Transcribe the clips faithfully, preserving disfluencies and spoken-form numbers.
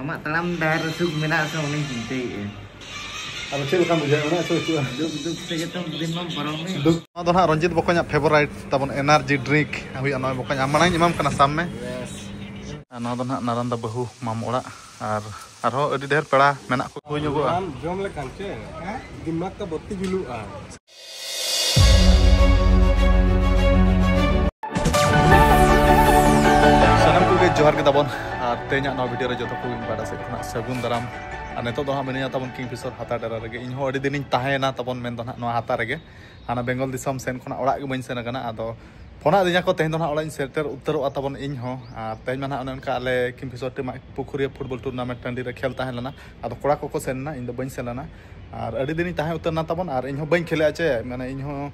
ᱟᱢᱟᱜ ᱛᱟᱲᱟᱢ ᱰᱟᱦᱟᱨ ᱨᱮ ᱥᱩᱠ ᱢᱮᱱᱟᱜ ᱟᱥᱮ ᱵᱟᱝ ᱚᱱᱟᱧ ᱪᱤᱱᱛᱟᱹᱭᱮᱫᱼᱟ᱾ ᱟᱫᱚ ᱪᱮᱫ ᱞᱮᱠᱟᱢ ᱵᱩᱡᱷᱟᱹᱣ ᱚᱱᱟ ᱥᱩᱠ ᱦᱩᱭᱩᱜᱼᱟ? ᱫᱩᱠ ᱫᱩᱠ ᱛᱮᱜᱮ ᱛᱚᱢ ᱫᱤᱱ ᱢᱟᱢ ᱯᱟᱨᱚᱢᱮᱫ᱾ ᱫᱩᱠ᱾ ᱱᱚᱣᱟ ᱫᱚ ᱱᱟᱦᱟᱜ ᱨᱚᱧᱡᱤᱛ ᱵᱚᱠᱚᱧᱟᱜ ᱯᱷᱮᱵᱚᱨᱟᱭᱤᱴ ᱛᱟᱵᱚᱱ ᱮᱱᱟᱨᱡᱤ ᱰᱨᱤᱝᱠ ᱦᱩᱭᱩᱜᱼᱟ᱾ ᱱᱚᱣᱟ ᱵᱚᱠᱚᱧ ᱟᱢ ᱢᱟᱲᱟᱝ ᱤᱧ ᱮᱢᱟᱢ ᱠᱟᱱᱟ, ᱥᱟᱵ ᱢᱮ᱾ ᱟᱨ ᱱᱚᱣᱟ ᱫᱚ ᱱᱟᱦᱟᱜ ᱱᱟᱨᱟᱱᱫᱟ ᱵᱟᱹᱦᱩ ᱢᱟᱢᱚ ᱚᱲᱟᱜ, ᱟᱨ ᱟᱨᱦᱚᱸ ᱟᱹᱰᱤ ᱰᱷᱮᱨ ᱯᱮᱲᱟ ᱢᱮᱱᱟᱜ ᱠᱚ ᱦᱩᱭ ᱧᱚᱜᱚᱜᱼᱟ᱾ ᱟᱢ ᱡᱚᱢ ᱞᱮᱠᱷᱟᱱ ᱪᱮ ᱫᱤᱢᱟᱜᱽ ᱠᱟ ᱵᱟᱹᱛᱤ ᱡᱩᱞᱩᱜᱼᱟ᱾ ᱥᱟᱱᱟᱢ ᱠᱚᱜᱮ ᱡᱚᱦᱟᱨ ᱜᱮ ᱛᱟᱵᱚᱱ᱾ ᱟᱨ ᱛᱮᱦᱮᱧᱟᱜ ᱱᱚᱣᱟ ᱵᱷᱤᱰᱤᱭᱳ ᱨᱮ ᱡᱚᱛᱚ ᱠᱚᱜᱮ ᱤᱧ ᱯᱟᱦᱴᱟ ᱥᱮᱫ ᱠᱷᱚᱱᱟᱜ ᱥᱟᱹᱜᱩᱱ ᱫᱟᱨᱟᱢ᱾ ᱟᱨ ᱱᱤᱛᱚᱜ ᱫᱚ ᱦᱟᱸᱜ ᱢᱤᱱᱟᱹᱧᱟ ᱛᱟᱵᱚᱱ ᱠᱤᱝ ᱯᱷᱤᱥᱚᱨ ᱦᱟᱛᱟ ᱰᱮᱨᱟ ᱨᱮᱜᱮ᱾ ᱤᱧ ᱦᱚᱸ ᱟᱹᱰᱤ ᱫᱤᱱᱤᱧ ᱛᱟᱦᱮᱸᱭᱮᱱᱟ ᱛᱟᱵᱚᱱ ᱢᱮᱱ ᱫᱚ ᱱᱟᱦᱟᱜ ᱱᱚᱣᱟ ᱦᱟᱛᱟ ᱨᱮᱜᱮ᱾ ᱦᱟᱱᱟ ᱵᱮᱝᱜᱚᱞ ᱫᱤᱥᱚᱢ ᱥᱮᱱ ᱠᱷᱚᱱᱟᱜ ᱚᱲᱟᱜ ᱜᱮ ᱵᱟᱹᱧ ᱥᱮᱱ ᱟᱠᱟᱱᱟ᱾ ᱟᱫᱚ ᱯᱷᱳᱱ ᱟᱹᱫᱤᱧᱟ ᱠᱚ, ᱛᱮᱦᱮᱧ ᱫᱚ ᱱᱟᱦᱟᱜ ᱚᱲᱟᱜ ᱤᱧ ᱥᱮᱴᱮᱨ ᱩᱛᱟᱹᱨᱚᱜᱼᱟ ᱛᱟᱵᱚᱱ ᱤᱧ ᱦᱚᱸ᱾ ᱟᱨ ᱛᱮᱦᱮᱧ ᱢᱟ ᱱᱟᱦᱟᱜ ᱚᱱᱮ ᱚᱱᱠᱟ ᱟᱞᱮ ᱠᱤᱝ ᱯᱷᱤᱥᱚᱨ ᱴᱤᱢ ᱯᱩᱠᱷᱩᱨᱤᱭᱟᱹ ᱯᱷᱩᱴᱵᱚᱞ ᱴᱩᱨᱱᱟᱢᱮᱱᱴ ᱴᱟᱺᱰᱤ ᱨᱮ ᱠᱷᱮᱞ ᱛᱟᱦᱮᱸ ᱞᱮᱱᱟ᱾ ᱟᱫᱚ ᱠᱚᱲᱟ ᱠᱚᱠᱚ ᱥᱮᱱ ᱞᱮᱱᱟ, ᱤᱧ ᱫᱚ ᱵᱟᱹᱧ ᱥᱮᱱ ᱞᱮᱱᱟ᱾ ᱟᱨ ᱟᱹᱰᱤ ᱫᱤᱱᱤᱧ ᱛᱟᱦᱮᱸ ᱩᱛᱟᱹᱨ ᱮᱱᱟ ᱛᱟᱵᱚᱱ, ᱟᱨ ᱤᱧ ᱦᱚᱸ ᱵᱟᱹᱧ ᱠᱷᱮᱞᱮᱜᱼᱟ ᱪᱮ, ᱢᱟᱱᱮ ᱤᱧ ᱦᱚᱸ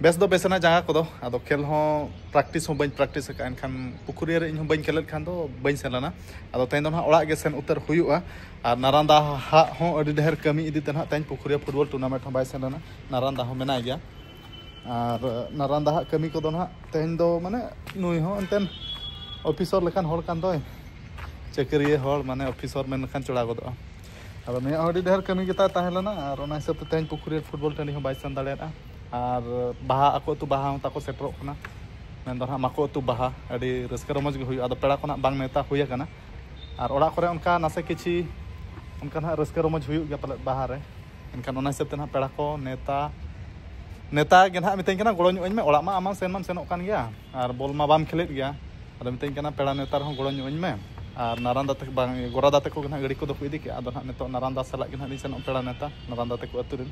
ᱵᱮᱥ ᱫᱚ ᱵᱮᱥ ᱮᱱᱟ ᱡᱟᱸᱜᱟ ᱠᱚᱫᱚ᱾ ᱟᱫᱚ ᱠᱷᱮᱞ ᱦᱚᱸ ᱯᱨᱮᱠᱴᱤᱥ ᱦᱚᱸ ᱵᱟᱹᱧ ᱯᱨᱮᱠᱴᱤᱥ ᱟᱠᱟᱫᱼᱟ, ᱮᱱᱠᱷᱟᱱ ᱯᱩᱠᱷᱩᱨᱤᱭᱟᱹ ᱨᱮ ᱤᱧ ᱦᱚᱸ ᱵᱟᱹᱧ ᱠᱷᱮᱞᱮᱫ ᱠᱷᱟᱱ ᱫᱚ ᱵᱟᱹᱧ ᱥᱮᱱ ᱞᱮᱱᱟ᱾ ᱟᱫᱚ ᱛᱮᱦᱮᱧ ᱫᱚ ᱱᱟᱦᱟᱜ ᱚᱲᱟᱜ ᱜᱮ ᱥᱮᱱ ᱩᱛᱟᱹᱨ ᱦᱩᱭᱩᱜᱼᱟ᱾ ᱟᱨ ᱱᱟᱨᱟᱱᱫᱟ ᱦᱟᱜ ᱦᱚᱸ ᱟᱹᱰᱤ ᱰᱷᱮᱨ ᱠᱟᱹᱢᱤ ᱤᱫᱤ ᱛᱮ ᱱᱟᱦᱟᱜ ᱛᱮᱦᱮᱧ ᱯᱩᱠᱷᱩᱨᱤᱭᱟᱹ ᱯᱷᱩᱴᱵᱚᱞ ᱴᱩᱨᱱᱟᱢᱮᱱᱴ ᱦᱚᱸ ᱵᱟᱭ ᱥᱮᱱ ᱞᱮᱱᱟ᱾ ᱱᱟᱨᱟᱱᱫᱟ ᱦᱚᱸ ᱢᱮᱱᱟᱭ ᱜᱮᱭᱟ᱾ ᱟᱨ ᱱᱟᱨᱟᱱᱫᱟ ᱦᱟᱜ ᱠᱟᱹᱢᱤ ᱠᱚᱫᱚ ᱱᱟᱦᱟᱜ ᱛᱮᱦᱮᱧ ᱫᱚ ᱢᱟᱱᱮ ᱱᱩᱭ ᱦᱚᱸ ᱮᱱᱛᱮᱱ ᱚᱯᱷᱤᱥᱚᱨ ᱞᱮᱠᱟᱱ ᱦᱚᱲ ᱠᱟᱱ ᱫᱚᱭ, ᱪᱟᱹᱠᱨᱤᱭᱟᱹ ᱦᱚᱲ, ᱢᱟᱱᱮ ᱚᱯᱷᱤᱥᱚᱨ ᱢᱮᱱ ᱞᱮᱠᱷᱟᱱ ᱪᱚᱲᱟ ᱜᱚᱫᱚᱜᱼᱟ᱾ ᱟᱫᱚ ᱱᱩᱭᱟᱜ ᱦᱚᱸ ᱟᱹᱰᱤ ᱰᱷᱮᱨ ᱠᱟᱹᱢᱤ ᱜᱮᱛᱟᱭ ᱛᱟᱦᱮᱸ ᱞᱮᱱᱟ, ᱟᱨ ᱚᱱᱟ ᱦᱤᱥᱟᱹᱵ ᱛᱮ ᱛᱮᱦᱮᱧ ᱯᱩᱠᱷᱩᱨᱤ ᱯᱷᱩᱴᱵᱚᱞ ᱴᱟᱺᱰᱤ ᱦᱚᱸ ᱵᱟᱭ ᱥᱮᱱ ᱫᱟᱲᱮᱭᱟᱫᱼᱟ᱾ ᱟᱨ ᱵᱟᱦᱟ ᱟᱠᱚ ᱟᱹᱛᱩ ᱵᱟᱦᱟ ᱦᱚᱸ ᱛᱟᱠᱚ ᱥᱮᱴᱮᱨᱚᱜ ᱠᱟᱱᱟ, ᱢᱮᱱᱫᱚ ᱱᱟᱦᱟᱜ ᱢᱟᱠᱚ ᱟᱹᱛᱩ ᱵᱟᱦᱟ ᱟᱹᱰᱤ ᱨᱟᱹᱥᱠᱟᱹ ᱨᱚᱢᱚᱡᱽ ᱜᱮ ᱦᱩᱭᱩᱜᱼᱟ᱾ ᱟᱫᱚ ᱯᱮᱲᱟ ᱠᱚ ᱱᱟᱦᱟᱜ ᱵᱟᱝ ᱱᱮᱣᱛᱟ ᱦᱩᱭ ᱟᱠᱟᱱᱟ, ᱟᱨ ᱚᱲᱟᱜ ᱠᱚᱨᱮ ᱚᱱᱠᱟ ᱱᱟᱥᱮ ᱠᱤᱪᱷᱤ ᱚᱱᱠᱟ ᱱᱟᱦᱟᱜ ᱨᱟᱹᱥᱠᱟᱹ ᱨᱚᱢᱚᱡᱽ ᱦᱩᱭᱩᱜ ᱜᱮᱭᱟ ᱯᱟᱞᱮᱫ ᱵᱟᱦᱟ ᱨᱮ᱾ ᱮᱱᱠᱷᱟᱱ ᱚᱱᱟ ᱦᱤᱥᱟᱹᱵ ᱛᱮ ᱱᱟᱦᱟᱜ ᱯᱮᱲᱟ ᱠᱚ ᱱᱮᱣᱛᱟ, ᱱᱮᱣᱛᱟ ᱜᱮ ᱱᱟᱦᱟᱜ ᱢᱤᱛᱟᱹᱧ ᱠᱟᱱᱟ, ᱜᱚᱲᱚ ᱧᱚᱜ ᱟᱹᱧ ᱢᱮ᱾ ᱚᱲᱟᱜ ᱢᱟ ᱟᱢ ᱢᱟᱢ ᱥᱮᱱ ᱢᱟᱢ ᱥᱮᱱᱚᱜ ᱠᱟᱱ ᱜᱮᱭᱟ, ᱟᱨ ᱵᱚᱞ ᱢᱟ ᱵᱟᱢ ᱠᱷᱮᱞᱮᱫ ᱜᱮᱭᱟ᱾ ᱟᱫᱚ ᱢᱤᱛᱟᱹᱧ ᱠᱟᱱᱟ ᱯᱮᱲᱟ ᱱᱮᱣᱛᱟ ᱨᱮᱦᱚᱸ ᱜᱚᱲᱚ ᱧᱚᱜ ᱟᱹᱧ ᱢᱮ᱾ ᱟᱨ ᱱᱟᱨᱟᱱᱫᱟ ᱛᱟᱠᱚ, ᱵᱟᱝ, ᱜᱚᱨᱟᱫᱟ ᱛᱟᱠᱚ ᱜᱮ ᱱᱟᱦᱟᱜ ᱜᱟᱹᱰᱤ ᱠᱚᱫᱚ ᱠᱚ ᱤᱫᱤ ᱠᱮᱜᱼᱟ᱾ ᱟᱫᱚ ᱱᱟᱦᱟᱜ ᱱᱤᱛᱚᱜ ᱱᱟᱨᱟᱱᱫᱟ ᱥᱟᱞᱟᱜ ᱜᱮ ᱱᱟᱦᱟᱜ ᱞᱤᱧ ᱥᱮᱱᱚᱜ ᱯᱮᱲᱟ ᱱᱮᱣᱛᱟ, ᱱᱟᱨᱟᱱᱫᱟ ᱛᱟᱠᱚ ᱟᱹᱛᱩ ᱨᱮᱱ᱾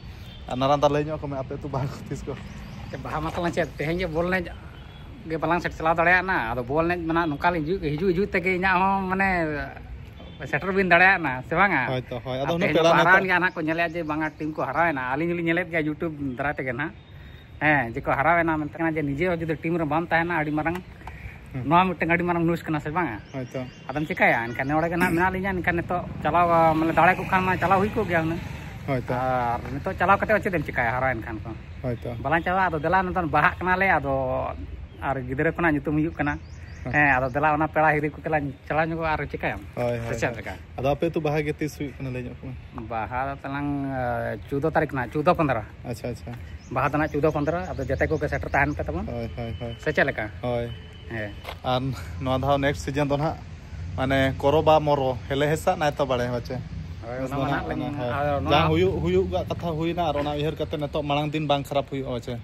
ᱟᱨ ᱱᱟᱨᱟᱱᱫᱟ ᱞᱟᱹᱭ ᱧᱚᱜ ᱟᱠᱚ ᱢᱮ, ᱟᱯᱮ ᱟᱹᱛᱩ ᱵᱟᱦᱟ ᱠᱚ ᱛᱤᱥ ᱠᱚ? ᱟᱪᱪᱷᱟ, ᱵᱟᱦᱟ ᱢᱟ ᱛᱟᱞᱟᱝ ᱪᱮᱫ, ᱛᱮᱦᱮᱧ ᱜᱮ ᱵᱚᱞ ᱮᱱᱮᱡ ᱜᱮ ᱵᱟᱞᱟᱝ ᱥᱮᱴ ᱪᱟᱞᱟᱣ ᱫᱟᱲᱮᱭᱟᱜᱼᱟ᱾ ᱟᱫᱚ ᱵᱚᱞ ᱮᱱᱮᱡ ᱢᱟ ᱱᱟᱦᱟᱜ ᱱᱚᱝᱠᱟ ᱞᱤᱧ ᱦᱤᱡᱩᱜ, ᱦᱤᱡᱩᱜ, ᱦᱤᱡᱩᱜ ᱛᱮᱜᱮ ᱤᱧᱟᱹᱜ ᱦᱚᱸ ᱢᱟᱱᱮ ᱥᱮᱴᱮᱨ ᱵᱟᱹᱧ ᱫᱟᱲᱮᱭᱟᱜᱼᱟ ᱥᱮ ᱵᱟᱝᱟ᱾ ᱦᱳᱭ ᱛᱚ, ᱦᱳᱭ᱾ ᱟᱫᱚ ᱟᱨ ᱦᱩᱱᱟᱹᱝ ᱛᱮᱦᱮᱧ ᱯᱮᱲᱟ ᱫᱚᱠᱚ ᱱᱮᱣᱛᱟ᱾ ᱦᱟᱨᱟᱣᱮᱱ ᱜᱮᱭᱟ, ᱱᱟᱦᱟᱜ ᱠᱚ ᱧᱮᱞᱮᱫᱼᱟ ᱡᱮ ᱵᱟᱝᱟ ᱴᱤᱢ ᱠᱚ ᱦᱟᱨᱟᱣᱮᱱᱟ᱾ ᱟᱹᱞᱤᱧ ᱦᱚᱸᱞᱤᱧ ᱧᱮᱞᱮᱫ ᱜᱮᱭᱟ YouTube ᱫᱟᱨᱟᱭ ᱛᱮᱜᱮ ᱱᱟᱦᱟᱜ᱾ ᱦᱮᱸ, ᱡᱮ ᱠᱚ ᱦᱟᱨᱟᱣᱮᱱᱟ ᱢᱮᱱᱛᱮ ᱠᱟᱱᱟ ᱡᱮ ᱱᱤᱡᱮ ᱦᱚᱸ ᱡᱩᱫᱤ ᱴᱤᱢ ᱨᱮ ᱵᱟᱢ ᱛᱟᱦᱮᱱᱟ ᱟᱹᱰᱤ ᱢᱟᱨᱟᱝ, ᱦᱩᱸ᱾ ᱱᱚᱣᱟ ᱢᱤᱫᱴᱟᱝ ᱟᱹᱰᱤ ᱢᱟᱨᱟᱝ ᱱᱩᱥ ᱠᱟᱱᱟ ᱥᱮ ᱵᱟᱝᱟ? ᱦᱳᱭ ᱛᱚ, ᱟᱫᱚᱢ ᱪᱤᱠᱟᱹᱭᱟ? ᱮᱱᱠᱷᱟᱱ ᱱᱚᱰᱮ ᱜᱮ ᱱᱟᱦᱟᱜ ᱢᱮᱱᱟᱜ ᱞᱤᱧᱟ᱾ ᱮᱱᱠᱷᱟᱱ ᱱᱤᱛᱚᱜ ᱪᱟᱞᱟᱣ, ᱢᱟᱱᱮ ᱫᱟᱲᱮ ᱠᱚ ᱠᱷᱟᱱ ᱢᱟ ᱪᱟᱞᱟᱣ ᱦᱩᱭ ᱠᱚᱜ ᱜᱮᱭᱟ ᱦᱩᱱᱟᱹᱝ᱾ ᱦᱳᱭ ᱛᱚ᱾ ᱟᱨ ᱱᱤᱛᱚᱜ ᱪᱟᱞᱟᱣ ᱠᱟᱛᱮ ᱪᱮᱫ ᱮᱢ ᱪᱤᱠᱟᱹᱭᱟ, ᱦᱟᱨᱟᱣᱮᱱ ᱠᱷᱟᱱ ᱠᱚ? ᱦᱳᱭ ᱛᱚ᱾ ᱵᱟᱞᱟᱝ ᱪᱟᱞᱟᱜᱼᱟ᱾ ᱟᱫᱚ ᱫᱮᱞᱟ ᱱᱚᱛᱮ ᱵᱟᱦᱟᱜ ᱠᱟᱱᱟᱞᱮ᱾ ᱟᱫᱚ ᱟᱨ ᱜᱤᱫᱽᱨᱟᱹ ᱠᱷᱚᱱᱟᱜ ᱧᱩᱛᱩᱢ ᱦᱩᱭᱩᱜ ᱠᱟᱱᱟ᱾ ᱦᱮᱸ, ᱟᱫᱚ ᱫᱮᱞᱟ ᱚᱱᱟ ᱯᱮᱲᱟ ᱦᱤᱨᱤ ᱠᱚ ᱛᱮᱞᱟᱧ ᱪᱟᱞᱟᱣ ᱧᱚᱜᱚᱜᱼᱟ, ᱟᱨ ᱪᱤᱠᱟᱹᱭᱟᱢ? ᱦᱳᱭ, ᱥᱮ ᱦᱳᱭ, ᱪᱮᱫ ᱦᱳᱭ᱾ ᱞᱮᱠᱟ? ᱟᱫᱚ ᱟᱯᱮ ᱟᱹᱛᱩ ᱵᱟᱦᱟ ᱜᱮ ᱛᱤᱥ ᱦᱩᱭᱩᱜ ᱠᱟᱱᱟ, ᱞᱟᱹᱭ ᱧᱚᱜ ᱠᱚᱢᱮ᱾ ᱵᱟᱦᱟ ᱫᱚ ᱛᱟᱞᱟᱝ, ᱟᱸ, ᱪᱳᱫᱽᱫᱚ ᱛᱟᱹᱨᱤᱠᱷ ᱠᱷᱚᱱᱟᱜ, ᱪᱳᱫᱽᱫᱚ ᱯᱚᱱᱫᱽᱨᱚ᱾ ᱟᱪᱪᱷᱟ, ᱟᱪᱪᱷᱟ᱾ ᱵᱟᱦᱟ ᱫᱚ ᱱᱟᱜ ᱪᱳᱫᱽᱫᱚ ᱯᱚᱱᱫᱽᱨᱚ, ᱟᱫᱚ ᱡᱚᱛᱚ ᱠᱚᱜᱮ ᱥᱮᱴᱮᱨ ᱛᱟᱦᱮᱱ ᱯᱮ ᱛᱟᱵᱚᱱ᱾ ᱦᱳᱭ, ᱦᱳᱭ, ᱦᱳᱭ᱾ ᱥᱮ ᱪᱮᱫ ᱞᱮᱠᱟ? ᱦᱳᱭ᱾ ᱦᱮᱸ᱾ ᱟᱨ ᱱᱚᱣᱟ ᱫᱷᱟᱣ next season ᱫᱚ ᱱᱟᱦᱟᱜ, ᱢᱟᱱᱮ, ᱠᱚᱨᱚ ᱵᱟ ᱢᱚᱨᱚ, ᱦᱮᱞᱮ ᱦᱮᱥᱟ ᱱᱟᱭᱛᱟ ᱵᱟᱲᱮ, ᱦᱳᱭ ᱪᱮ? ᱦᱳᱭ, ᱱᱮᱥ ᱚᱱᱟ ᱫᱚ ᱢᱟ ᱱᱟᱦᱟᱜ, ᱱᱟᱦᱟᱜ ᱞᱤᱧ, ᱢᱟᱱᱮ, ᱦᱳᱭ᱾ ᱟᱨ ᱱᱚᱣᱟ ᱡᱟᱦᱟᱸ ᱦᱩᱭᱩᱜ, ᱦᱩᱭᱩᱜ ᱜᱟᱜ ᱠᱟᱛᱷᱟ ᱦᱩᱭᱱᱟ, ᱟᱨ ᱚᱱᱟ ᱩᱭᱦᱟᱹᱨ ᱠᱟᱛᱮ ᱱᱤᱛᱚᱜ ᱢᱟᱲᱟᱝ ᱫᱤᱱ ᱵᱟᱝ ᱠᱷᱟᱨᱟᱯ ᱦᱩᱭᱩᱜᱼᱟ, ᱪᱮ?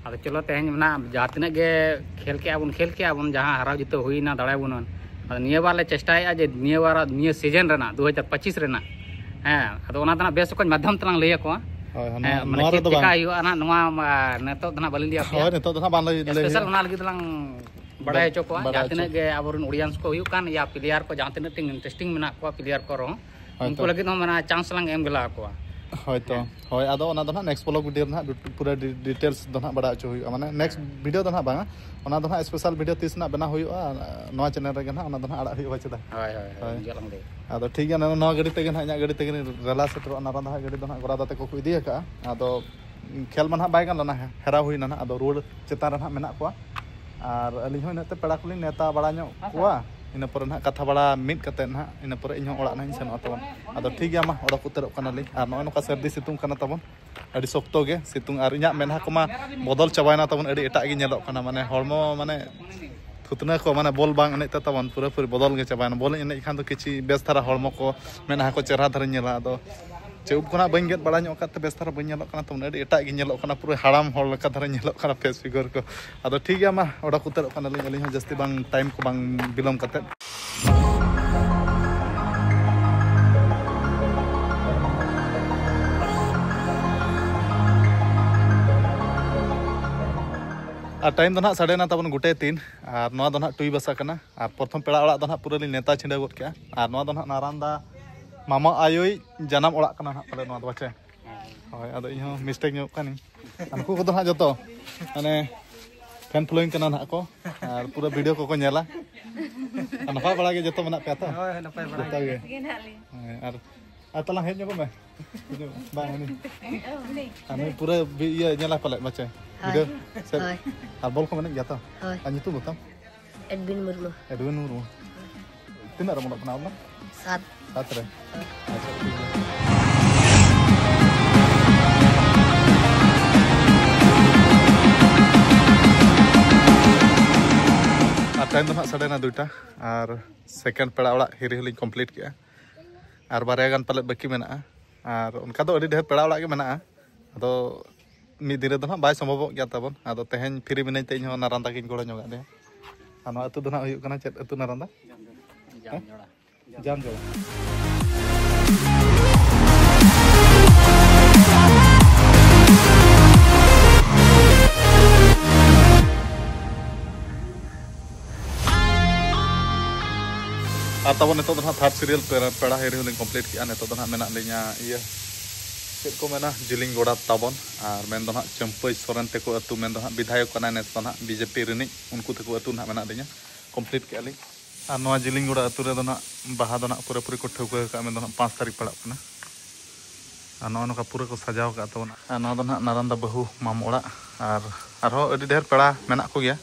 ᱟᱫᱚ ᱪᱚᱞᱚ, ᱛᱮᱦᱮᱧ ᱚᱱᱟ ᱡᱟᱦᱟᱸ ᱛᱤᱱᱟᱹᱜ ᱜᱮ ᱠᱷᱮᱞ ᱠᱮᱜᱼᱟ ᱵᱚᱱ, ᱠᱷᱮᱞ ᱠᱮᱜᱼᱟ ᱵᱚᱱ, ᱡᱟᱦᱟᱸ ᱦᱟᱨᱟᱣ ᱡᱤᱛᱟᱹᱣ ᱦᱩᱭᱱᱟ, ᱫᱟᱲᱮᱭᱟᱵᱚᱱ᱾ ᱟᱫᱚ ᱱᱤᱭᱟᱹ ᱵᱟᱨ ᱞᱮ ᱪᱮᱥᱴᱟᱭᱮᱫᱼᱟ ᱡᱮ ᱱᱤᱭᱟᱹ ᱵᱟᱨ, ᱱᱤᱭᱟᱹ season ᱨᱮᱱᱟᱜ, ᱫᱩ ᱦᱟᱡᱟᱨ ᱯᱚᱸᱪᱤᱥ ᱨᱮᱱᱟᱜ, ᱦᱮᱸ, ᱟᱫᱚ ᱚᱱᱟ ᱫᱚ ᱱᱟᱜ ᱵᱮᱥ ᱚᱠᱚᱡ ᱢᱟᱫᱽᱫᱷᱚᱢ ᱛᱮᱞᱟᱝ ᱞᱟᱹᱭ ᱟᱠᱚᱣᱟ᱾ ᱦᱳᱭ, ᱦᱳᱭ, ᱦᱮᱸ, ᱱᱚᱣᱟ, ᱢᱟᱱᱮ ᱱᱚᱣᱟ ᱪᱮᱫ ᱨᱮᱫᱚ ᱪᱮᱠᱟ ᱵᱟᱝ᱾ ᱦᱩᱭᱩᱜᱼᱟ ᱱᱟᱜ, ᱱᱚᱣᱟ ᱢᱟ ᱱᱤᱛᱚᱜ ᱫᱚ ᱱᱟᱜ ᱵᱟᱹᱞᱤᱧ ᱞᱟᱹᱭ ᱟᱯᱮᱭᱟ᱾ ᱦᱳᱭ, ᱱᱤᱛᱚᱜ ᱫᱚ ᱱᱟᱜ ᱵᱟᱝ ᱞᱟᱹᱭ, ᱞᱟᱹᱭ special ᱦᱩᱭᱩᱜᱼᱟ᱾ ᱚᱱᱟ ᱞᱟᱹᱜᱤᱫ ᱫᱚᱞᱟᱝ ᱵᱟᱲᱟᱭ ᱦᱚᱪᱚ ᱠᱚᱣᱟ, ᱵᱟᱲᱟᱭ ᱡᱟᱦᱟᱸ ᱦᱚᱪᱚ᱾ ᱛᱤᱱᱟᱹᱜ ᱜᱮ ᱟᱵᱚᱨᱮᱱ audience ᱠᱚ ᱦᱩᱭᱩᱜ ᱠᱟᱱ, ᱭᱟ player ᱠᱚ, ᱡᱟᱦᱟᱸ ᱛᱤᱱᱟᱹᱜ ᱴᱤᱢ interesting ᱢᱮᱱᱟᱜ ᱠᱚᱣᱟ, player ᱠᱚ ᱨᱮᱦᱚᱸ, ᱦᱳᱭ ᱩᱱᱠᱩ ᱛᱚ᱾ ᱞᱟᱹᱜᱤᱫ ᱦᱚᱸ ᱢᱟᱱᱮ chance ᱞᱟᱝ ᱮᱢ ᱜᱮᱞᱟ ᱟᱠᱚᱣᱟ᱾ ᱦᱳᱭ ᱛᱚ᱾ ᱦᱮᱸ᱾ ᱦᱳᱭ, ᱟᱫᱚ ᱚᱱᱟ ᱫᱚ ᱱᱟᱦᱟᱜ next vlog video ᱨᱮ ᱱᱟᱦᱟᱜ ᱯᱩᱨᱟᱹ ᱰᱤ-, details ᱫᱚ ᱱᱟᱦᱟᱜ ᱵᱟᱲᱟᱭ ᱦᱚᱪᱚ ᱦᱩᱭᱩᱜᱼᱟ, ᱢᱟᱱᱮ next video ᱫᱚ ᱱᱟᱦᱟᱜ ᱵᱟᱝᱟ, ᱚᱱᱟ ᱫᱚ ᱱᱟᱦᱟᱜ special video ᱛᱤᱥ ᱱᱟᱦᱟᱜ ᱵᱮᱱᱟᱣ ᱦᱩᱭᱩᱜᱼᱟ, ᱱᱚᱣᱟ channel ᱨᱮᱜᱮ ᱱᱟᱦᱟᱜ ᱚᱱᱟ ᱫᱚ ᱱᱟᱦᱟᱜ ᱟᱲᱟᱜ ᱦᱩᱭᱩᱜᱼᱟ, ᱪᱮᱫᱟᱜ? ᱦᱳᱭ, ᱦᱳᱭ, ᱦᱳᱭ, ᱦᱳᱭ᱾ ᱩᱱ ᱡᱚᱦᱚᱜ ᱞᱟᱝ ᱞᱟᱹᱭᱟ᱾ ᱟᱫᱚ ᱴᱷᱤᱠ ᱜᱮᱭᱟ, ᱱᱚᱣᱟ, ᱱᱚᱣᱟ ᱜᱟᱹᱰᱤ ᱛᱮᱜᱮ ᱱᱟᱦᱟᱜ, ᱤᱧᱟᱹᱜ ᱜᱟᱹᱰᱤ ᱛᱮᱜᱮ ᱞᱤᱧ ᱨᱟᱞᱟ ᱥᱮᱴᱮᱨᱚᱜᱼᱟ, ᱱᱟᱨᱟ ᱫᱚ ᱱᱟᱦᱟᱜ ᱜᱟᱹᱰᱤ ᱫᱚ ᱱᱟᱦᱟᱜ ᱜᱚᱨᱟᱫᱟ ᱛᱮᱠᱚ ᱠᱚ ᱤᱫᱤ ᱟᱠᱟᱫᱼᱟ᱾ ᱟᱫᱚ ᱠᱷᱮᱞ ᱢᱟ ᱱᱟᱦᱟᱜ ᱵᱟᱭ ᱜᱟᱱ ᱞᱮᱱᱟ, ᱦᱮᱨᱟᱣ ᱦᱩᱭ ᱮᱱᱟ ᱱᱟᱦᱟᱜ, ᱟᱫᱚ ᱨᱩᱣᱟᱹᱲ ᱪᱮᱛᱟᱱ ᱨᱮ ᱱᱟᱦᱟᱜ ᱢᱮᱱᱟᱜ ᱠᱚᱣᱟ᱾ ᱟᱨ ᱟᱹᱞᱤᱧ ᱦᱚᱸ ᱤᱱᱟᱹᱜ ᱛᱮ ᱯᱮᱲᱟ ᱠᱚᱞᱤᱧ ᱱᱮᱣᱛᱟ ᱵᱟᱲᱟ ᱧᱚᱜ ᱠᱚᱣᱟ, ᱤᱱᱟᱹ ᱯᱚᱨᱮ ᱱᱟᱦᱟᱜ ᱠᱟᱛᱷᱟ ᱵᱟᱲᱟ ᱢᱤᱫ ᱠᱟᱛᱮᱫ ᱱᱟᱦᱟᱜ, ᱤᱱᱟᱹ ᱯᱚᱨᱮ ᱤᱧ ᱦᱚᱸ ᱚᱲᱟᱜ ᱱᱟᱦᱟᱜ ᱤᱧ ᱥᱮᱱᱚᱜᱼᱟ ᱛᱟᱵᱚᱱ᱾ ᱟᱫᱚ ᱴᱷᱤᱠ ᱜᱮᱭᱟ, ᱢᱟ ᱚᱰᱚᱠ ᱩᱛᱟᱹᱨᱚᱜ ᱠᱟᱱᱟᱞᱤᱧ᱾ ᱟᱨ ᱱᱚᱜᱼᱚᱭ ᱱᱚᱝᱠᱟ ᱥᱟᱹᱨᱫᱤ ᱥᱤᱛᱩᱝ ᱠᱟᱱᱟ ᱛᱟᱵᱚᱱ, ᱟᱹᱰᱤ ᱥᱚᱠᱛᱚ ᱜᱮ ᱥᱤᱛᱩᱝ, ᱟᱨ ᱤᱧᱟᱹᱜ ᱢᱮᱫᱦᱟ ᱠᱚᱢᱟ ᱵᱚᱫᱚᱞ ᱪᱟᱵᱟᱭᱮᱱᱟ ᱛᱟᱵᱚᱱ, ᱟᱹᱰᱤ ᱮᱴᱟᱜ ᱜᱮ ᱧᱮᱞᱚᱜ ᱠᱟᱱᱟ, ᱢᱟᱱᱮ ᱦᱚᱲᱢᱚ ᱢᱟᱱᱮ ᱛᱷᱩᱛᱱᱟᱹ ᱠᱚ, ᱢᱟᱱᱮ ᱵᱚᱞ ᱵᱟᱝ ᱮᱱᱮᱡ ᱛᱮ ᱛᱟᱵᱚᱱ ᱯᱩᱨᱟᱹᱯᱩᱨᱤ ᱵᱚᱫᱚᱞ ᱜᱮ ᱪᱟᱵᱟᱭᱮᱱᱟ᱾ ᱵᱚᱞ ᱮᱱᱮᱡ ᱠᱷᱟᱱ ᱫᱚ ᱠᱤᱪᱷᱤ ᱵᱮᱥ ᱫᱷᱟᱨᱟ ᱦᱚᱲᱢᱚ ᱠᱚ, ᱢᱮᱫᱦᱟ ᱠᱚ ᱪᱮᱦᱨᱟ ᱫᱷᱟᱨᱟᱧ ᱧᱮᱞᱟ᱾ ᱟᱫᱚ ᱪᱮ ᱩᱵ ᱠᱚ ᱱᱟᱜ ᱵᱟᱹᱧ ᱜᱮᱫ ᱵᱟᱲᱟ ᱧᱚᱜ ᱟᱠᱟᱫ ᱛᱮ ᱵᱮᱥ ᱫᱷᱟᱨᱟ ᱵᱟᱹᱧ ᱧᱮᱞᱚᱜ ᱠᱟᱱᱟ ᱛᱟᱵᱚᱱ, ᱟᱹᱰᱤ ᱮᱴᱟᱜ ᱜᱮ ᱧᱮᱞᱚᱜ ᱠᱟᱱᱟ, ᱯᱩᱨᱟᱹ ᱦᱟᱲᱟᱢ ᱦᱚᱲ ᱞᱮᱠᱟ ᱫᱷᱟᱨᱟ ᱧᱮᱞᱚᱜ ᱠᱟᱱᱟ face figure ᱠᱚ᱾ ᱟᱫᱚ ᱴᱷᱤᱠ ᱜᱮᱭᱟ, ᱢᱟ ᱚᱰᱚᱠ ᱩᱛᱟᱹᱨᱚᱜ ᱠᱟᱱᱟᱞᱤᱧ ᱟᱹᱞᱤᱧ ᱦᱚᱸ ᱡᱟᱹᱥᱛᱤ ᱵᱟᱝ time ᱠᱚ ᱵᱟᱝ ᱵᱤᱞᱚᱢ ᱠᱟᱛᱮᱫ᱾ ᱟᱨ time ᱫᱚ ᱱᱟᱦᱟᱜ ᱥᱟᱰᱮᱱᱟ ᱛᱟᱵᱚᱱ ᱜᱚᱴᱮ ᱛᱤᱱ, ᱟᱨ ᱱᱚᱣᱟ ᱫᱚ ᱱᱟᱦᱟᱜ ᱴᱩᱭ ᱵᱟᱥᱟ ᱠᱟᱱᱟ᱾ ᱟᱨ ᱯᱨᱚᱛᱷᱚᱢ ᱯᱮᱲᱟ ᱚᱲᱟᱜ ᱫᱚ ᱱᱟᱦᱟᱜ ᱯᱩᱨᱟᱹ ᱞᱤᱧ ᱱᱮᱣᱛᱟ ᱪᱷᱤᱰᱟᱹᱣ ᱜᱚᱫ ᱠᱮᱜᱼᱟ᱾ ᱟᱨ ᱱᱚᱣᱟ ᱫᱚ ᱱᱟᱦᱟᱜ ᱱᱟᱨᱟᱱᱫᱟ ᱢᱟᱢᱟ ᱟᱭᱳᱭ ᱡᱟᱱᱟᱢ ᱚᱲᱟᱜ ᱠᱟᱱᱟ ᱱᱟᱦᱟᱜ ᱯᱟᱞᱮ ᱱᱚᱣᱟ ᱫᱚ, ᱵᱟᱪᱮ? ᱦᱳᱭ, ᱟᱫᱚ ᱤᱧ ᱦᱚᱸ mistake ᱧᱚᱜ ᱠᱟᱹᱱᱟᱹᱧ᱾ ᱟᱨ ᱱᱩᱠᱩ ᱠᱚᱫᱚ ᱱᱟᱦᱟᱜ ᱡᱚᱛᱚ ᱢᱟᱱᱮ fan following ᱠᱟᱱᱟ ᱱᱟᱦᱟᱜ ᱠᱚ, ᱟᱨ ᱯᱩᱨᱟᱹ video ᱠᱚᱠᱚ ᱧᱮᱞᱟ᱾ ᱟᱨ ᱱᱟᱯᱟᱭ ᱵᱟᱲᱟ ᱜᱮ ᱡᱚᱛᱚ ᱢᱮᱱᱟᱜ ᱯᱮᱭᱟ ᱛᱚ? ᱦᱳᱭ, ᱦᱳᱭ, ᱱᱟᱯᱟᱭ ᱵᱟᱲᱟ ᱡᱚᱛᱚ ᱜᱮ᱾ ᱜᱮ ᱱᱟᱦᱟᱜ ᱞᱤᱧ᱾ ᱦᱮᱸ, ᱟᱨ, ᱟᱨ ᱛᱟᱞᱟᱝ ᱦᱮᱡ ᱧᱚᱜᱚᱜ ᱢᱮ᱾ ᱦᱤᱡᱩᱜ ᱢᱮ᱾ ᱵᱟᱝ, ᱦᱟᱹᱱᱤ᱾ ᱟᱨ ᱱᱩᱭ ᱯᱩᱨᱟᱹ ᱵᱤ-, ᱤᱭᱟᱹ ᱧᱮᱞᱟ ᱯᱟᱞᱮᱫ, ᱵᱟᱪᱮ? ᱦᱳᱭ᱾ Video ᱥᱮ? ᱦᱳᱭ᱾ ᱟᱨ ᱵᱚᱞ ᱠᱚ ᱢᱮᱱᱮᱜ ᱜᱮᱭᱟ ᱛᱚ? ᱦᱳᱭ᱾ ᱟᱨ ᱧᱩᱛᱩᱢ ᱫᱚ ᱛᱟᱢ? ᱮᱰᱵᱤᱱ ᱢᱩᱨᱢᱩ᱾ ᱮᱰᱵᱤᱱ ᱢᱩᱨᱢᱩ᱾ ᱛᱤᱱᱟᱹᱜ ᱨᱮᱢ ᱚᱞᱚᱜ ᱠᱟᱱᱟ ᱟᱢ ᱫᱚ? ᱥᱟᱛ᱾ ᱥᱟᱛ ᱨᱮ᱾ ᱟᱪᱪᱷᱟ, ᱴᱷᱤᱠ ᱜᱮᱭᱟ᱾ ᱟᱨ ᱴᱟᱭᱤᱢ ᱫᱚ ᱱᱟᱦᱟᱜ ᱥᱟᱰᱮᱱᱟ ᱫᱩᱭᱴᱟ, ᱟᱨ ᱥᱮᱠᱮᱱᱰ ᱯᱮᱲᱟ ᱚᱲᱟᱜ ᱦᱤᱨᱤ ᱦᱚᱸᱞᱤᱧ ᱠᱚᱢᱯᱞᱤᱴ ᱠᱮᱜᱼᱟ᱾ ᱟᱨ ᱵᱟᱨᱭᱟ ᱜᱟᱱ ᱯᱟᱞᱮᱫ ᱵᱟᱹᱠᱤ ᱢᱮᱱᱟᱜᱼᱟ᱾ ᱟᱨ ᱚᱱᱠᱟ ᱫᱚ ᱟᱹᱰᱤ ᱰᱷᱮᱨ ᱯᱮᱲᱟ ᱚᱲᱟᱜ ᱜᱮ ᱢᱮᱱᱟᱜᱼᱟ᱾ ᱟᱫᱚ ᱢᱤᱫ ᱫᱤᱱ ᱨᱮᱫᱚ ᱱᱟᱦᱟᱜ ᱵᱟᱭ ᱥᱚᱢᱵᱷᱚᱵᱚᱜ ᱜᱮᱭᱟ ᱛᱟᱵᱚᱱ᱾ ᱟᱫᱚ ᱛᱮᱦᱮᱧ ᱯᱷᱤᱨᱤ ᱢᱤᱱᱟᱹᱧ ᱛᱮ ᱤᱧ ᱦᱚᱸ ᱱᱟᱨᱟᱱᱫᱟ ᱜᱤᱧ ᱜᱚᱲᱚ ᱧᱚᱜᱟᱜ ᱢᱮᱭᱟ᱾ ᱟᱨ ᱱᱚᱣᱟ ᱟᱹᱛᱩ ᱫᱚ ᱱᱟᱦᱟᱜ ᱦᱩᱭᱩᱜ ᱠᱟᱱᱟ ᱪᱮᱫ ᱟᱹᱛᱩ ᱱᱟᱨᱟᱱᱫᱟ? ᱡᱟᱢᱡᱚᱲᱟ᱾ ᱡᱟᱢᱡᱚᱲᱟ᱾ ᱟᱨ ᱛᱟᱵᱚᱱ ᱱᱤᱛᱚᱜ ᱫᱚ ᱱᱟᱦᱟᱜ ᱛᱷᱟᱨᱰ ᱥᱤᱨᱤᱭᱟᱞ ᱯᱮᱲᱟ, ᱯᱮᱲᱟ ᱦᱤᱨᱤ ᱦᱚᱸᱞᱤᱧ ᱠᱚᱢᱯᱞᱤᱴ ᱠᱮᱜᱼᱟ᱾ ᱱᱤᱛᱚᱜ ᱫᱚ ᱱᱟᱦᱟᱜ ᱢᱮᱱᱟᱜ ᱞᱤᱧᱟ ᱤᱭᱟᱹ, ᱪᱮᱫ ᱠᱚ ᱢᱮᱱᱟ, ᱡᱤᱞᱤᱧ ᱜᱚᱰᱟ ᱛᱟᱵᱚᱱ᱾ ᱟᱨ ᱢᱮᱱ ᱫᱚ ᱱᱟᱦᱟᱜ ᱪᱟᱹᱢᱯᱟᱹᱭ ᱥᱚᱨᱮᱱ ᱛᱮᱠᱚ ᱟᱹᱛᱩ, ᱢᱮᱱ ᱫᱚ ᱱᱟᱦᱟᱜ ᱵᱤᱫᱷᱟᱭᱚᱠ ᱠᱟᱱᱟᱭ ᱱᱮᱥ ᱫᱚ ᱱᱟᱦᱟᱜ ᱵᱤᱡᱮᱯᱤ ᱨᱤᱱᱤᱡ, ᱩᱱᱠᱩ ᱛᱮᱠᱚ ᱟᱹᱛᱩ ᱱᱟᱦᱟᱜ ᱢᱮᱱᱟᱜ ᱞᱤᱧᱟ, ᱠᱚᱢᱯᱞᱤᱴ ᱠᱮᱜᱼᱟ ᱞᱤᱧ᱾ ᱟᱨ ᱱᱚᱣᱟ ᱡᱤᱞᱤᱧ ᱜᱚᱰᱟ ᱟᱹᱛᱩ ᱨᱮᱫᱚ ᱱᱟᱦᱟᱜ ᱵᱟᱦᱟ ᱫᱚ ᱱᱟᱦᱟᱜ ᱯᱩᱨᱟᱹᱯᱩᱨᱤ ᱠᱚ ᱴᱷᱟᱹᱣᱠᱟᱹ ᱟᱠᱟᱫᱼᱟ, ᱢᱮᱱ ᱫᱚ ᱱᱟᱦᱟᱜ ᱯᱟᱸᱪ ᱛᱟᱹᱨᱤᱠᱷ ᱯᱟᱲᱟᱜ ᱠᱟᱱᱟ᱾ ᱟᱨ ᱱᱚᱜᱼᱚ ᱱᱚᱝᱠᱟ ᱯᱩᱨᱟᱹ ᱠᱚ ᱥᱟᱡᱟᱣ ᱟᱠᱟᱫ ᱛᱟᱵᱚᱱᱟ᱾ ᱟᱨ ᱱᱚᱣᱟ ᱫᱚ ᱱᱟᱦᱟᱜ ᱱᱟᱨᱟᱱᱫᱟ ᱵᱟᱹᱦᱩ ᱢᱟᱢᱚ ᱚᱲᱟᱜ, ᱟᱨ ᱟᱨᱦᱚᱸ ᱟᱹᱰᱤ ᱰᱷᱮᱨ ᱯᱮᱲᱟ ᱢᱮᱱᱟᱜ ᱠᱚᱜᱮᱭᱟ᱾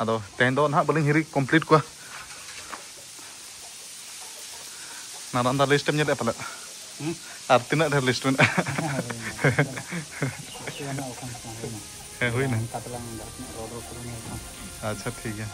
ᱟᱫᱚ ᱛᱮᱦᱮᱧ ᱫᱚ ᱱᱟᱦᱟᱜ ᱵᱟᱹᱞᱤᱧ ᱦᱤᱨᱤ ᱠᱚᱢᱯᱞᱤᱴ ᱠᱚᱣᱟ᱾ ᱱᱟᱨᱟᱱᱫᱟ ᱞᱤᱥᱴ ᱮᱢ ᱧᱮᱞᱮᱫᱼᱟ ᱯᱟᱞᱮᱫ? ᱦᱩᱸ? ᱟᱨ ᱛᱤᱱᱟᱹᱜ ᱰᱷᱮᱨ ᱞᱤᱥᱴ ᱢᱮᱱᱟᱜᱼᱟ? ᱦᱮᱸ, ᱦᱩᱭᱱᱟ᱾ ᱦᱮᱸ, ᱦᱩᱭᱱᱟ᱾ ᱚᱱᱠᱟ ᱛᱮᱞᱟᱝ ᱡᱟᱦᱟᱸ ᱛᱤᱱᱟᱹᱜ ᱨᱚᱲ ᱨᱚᱯᱚᱲ ᱦᱩᱭ ᱟᱠᱟᱱ᱾ ᱟᱪᱪᱷᱟ, ᱴᱷᱤᱠ ᱜᱮᱭᱟ᱾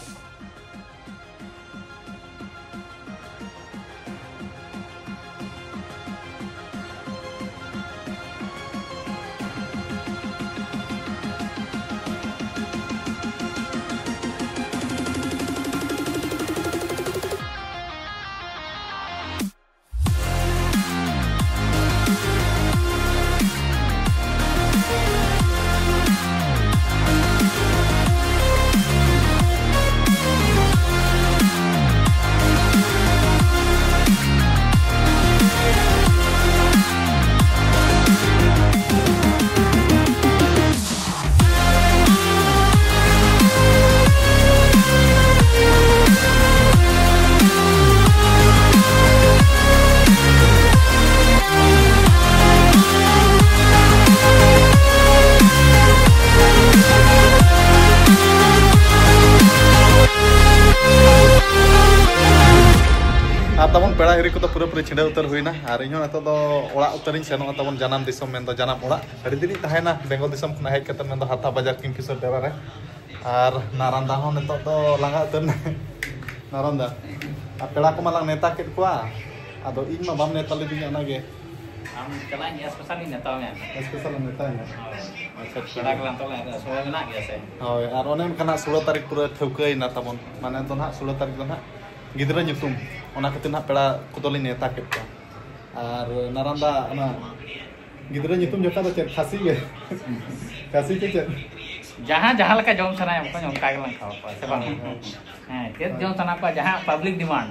ᱯᱩᱨᱟᱹᱯᱩᱨᱤ ᱪᱷᱤᱸᱰᱟᱹᱣ ᱩᱛᱟᱹᱨ ᱦᱩᱭᱱᱟ ᱟᱨ ᱤᱧᱦᱚᱸ ᱱᱤᱛᱚᱜ ᱫᱚ ᱚᱲᱟᱜ ᱩᱛᱟᱹᱨᱤᱧ ᱥᱮᱱᱚᱜᱼᱟ, ᱛᱟᱵᱚᱱ ᱡᱟᱱᱟᱢ ᱫᱤᱥᱚᱢ ᱢᱮᱱᱫᱚ ᱡᱟᱱᱟᱢ ᱚᱲᱟᱜ᱾ ᱟᱹᱰᱤ ᱫᱤᱱᱤᱧ ᱛᱟᱦᱮᱸᱭᱮᱱᱟ ᱵᱮᱝᱜᱚᱞ ᱫᱤᱥᱚᱢ ᱠᱷᱚᱱᱟᱜ ᱦᱮᱡ ᱠᱟᱛᱮ ᱢᱮᱱᱫᱚ ᱦᱟᱛᱟ ᱵᱟᱡᱟᱨ ᱠᱤᱝᱯᱷᱤᱥᱟᱨ ᱰᱮᱨᱟ ᱨᱮ᱾ ᱟᱨ ᱱᱟᱨᱟᱱᱫᱟ ᱦᱚᱸ ᱱᱤᱛᱚᱜ ᱫᱚ ᱞᱟᱸᱜᱟ ᱩᱛᱟᱹᱨ ᱱᱟᱭ᱾ ᱱᱟᱨᱟᱱᱫᱟ, ᱟᱨ ᱯᱮᱲᱟ ᱠᱚᱢᱟ ᱞᱟᱝ ᱱᱮᱣᱛᱟ ᱠᱮᱫ ᱠᱚᱣᱟ, ᱟᱫᱚ ᱤᱧ ᱢᱟ ᱵᱟᱢ ᱱᱮᱣᱛᱟ ᱞᱤᱫᱤᱧᱟ ᱚᱱᱟᱜᱮ᱾ ᱟᱢ ᱪᱟᱞᱟᱜ ᱤᱧ ᱥᱯᱮᱥᱟᱞ ᱤᱧ ᱱᱮᱣᱛᱟ ᱢᱮᱭᱟ᱾ ᱥᱯᱮᱥᱟᱞ ᱮᱢ ᱱᱮᱣᱛᱟ ᱢᱮᱭᱟ᱾ ᱦᱳᱭ᱾ ᱟᱪᱪᱷᱟ, ᱴᱷᱤᱠ ᱯᱮᱲᱟ ᱜᱮᱭᱟ᱾ ᱠᱚ ᱞᱟᱝ ᱛᱚᱞᱟ ᱥᱚᱢᱚᱭ ᱢᱮᱱᱟᱜ ᱜᱮᱭᱟ ᱥᱮ? ᱦᱳᱭ, ᱟᱨ ᱚᱱᱮ ᱚᱱᱠᱟ ᱱᱟᱜ ᱥᱳᱞᱳ ᱛᱟᱹᱨᱤᱠᱷ ᱯᱩᱨᱟᱹ ᱴᱷᱟᱹᱣᱠᱟᱹᱭᱮᱱᱟ ᱛᱟᱵᱚᱱ, ᱢᱟᱱᱮ ᱫᱚ ᱱᱟᱦᱟᱜ ᱥᱳᱞᱳ ᱛᱟᱹᱨᱤᱠᱷ ᱫᱚ ᱱᱟᱦᱟᱜ ᱜᱤᱫᱽᱨᱟᱹ ᱧᱩᱛᱩᱢ, ᱚᱱᱟ ᱠᱷᱟᱹᱛᱤᱨ ᱱᱟᱦᱟᱜ ᱯᱮᱲᱟ ᱠᱚᱫᱚᱞᱤᱧ ᱱᱮᱣᱛᱟ ᱠᱮᱫ ᱠᱚᱣᱟ᱾ ᱟᱨ ᱱᱟᱨᱟᱱᱫᱟ, ᱚᱱᱟ ᱜᱤᱫᱽᱨᱟᱹ ᱧᱩᱛᱩᱢ ᱡᱚᱠᱷᱟ ᱫᱚ ᱪᱮᱫ ᱠᱷᱟᱹᱥᱤ ᱜᱮ? ᱠᱷᱟᱹᱥᱤ ᱪᱮ ᱪᱮᱫ? ᱡᱟᱦᱟᱸ ᱡᱟᱦᱟᱸ ᱞᱮᱠᱟ ᱡᱚᱢ ᱥᱟᱱᱟᱭᱟ ᱵᱚᱠᱚᱧ, ᱚᱱᱠᱟ ᱜᱮᱞᱟᱝ ᱠᱷᱟᱣᱟ ᱠᱚᱣᱟ, ᱥᱮ ᱵᱟᱝ? ᱦᱳᱭ, ᱦᱳᱭ᱾ ᱦᱮᱸ, ᱪᱮᱫ ᱡᱚᱢ ᱥᱟᱱᱟ ᱠᱚᱣᱟ, ᱡᱟᱦᱟᱸ ᱯᱟᱵᱽᱞᱤᱠ ᱰᱤᱢᱟᱱᱰ,